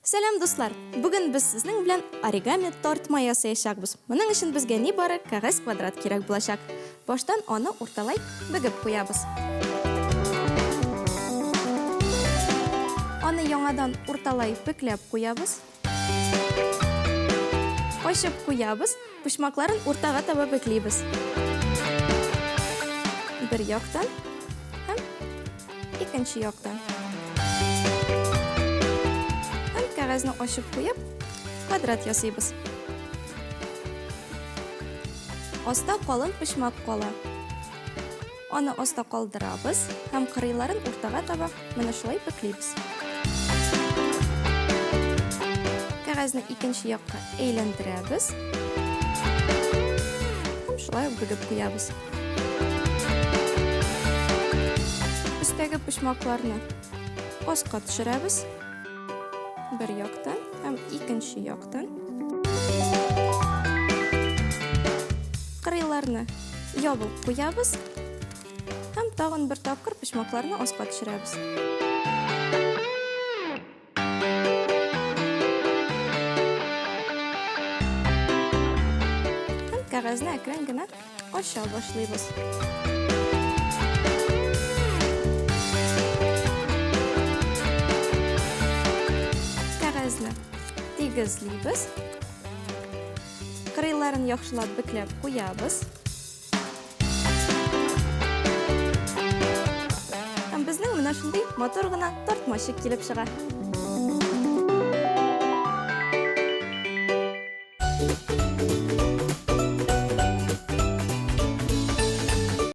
Сәлам, дуслар! Бүген без сезнең белән оригами тартма ясаячакбыз. Моның өчен безгә нибары кәгазь квадрат кирәк булачак. Баштан аны урталай бөгеп куябыз. Аны яңадан урталай бөкләп куябыз. Ачып куябыз, почмакларын уртага таба бөклибез. Бер яктан һәм икенче яктан. Һәм кәгазьне ачып куеп, квадрат ясыйбыз. Аста калын почмак кала. Аны аста калдырабыз һәм кырыйларын уртага таба менә шулай бөклибез. Кәгазьне икенче якка әйләндерәбез һәм шулай ук бөгеп куябыз. Өстәге почмакларны аска төшерәбез. Бер яктан һәм икенче яктан. Кырыйларны ябып куябыз һәм тагын бер тапкыр почмакларны аска төшерәбез. Һәм кәгазьне әкрен генә ача башлыйбыз. Кәгазьне тигезлибез. Кырыйларын яхшылап бөкләп куябыз. Һәм безнең менә шундый матур гына тартмачык килеп чыга.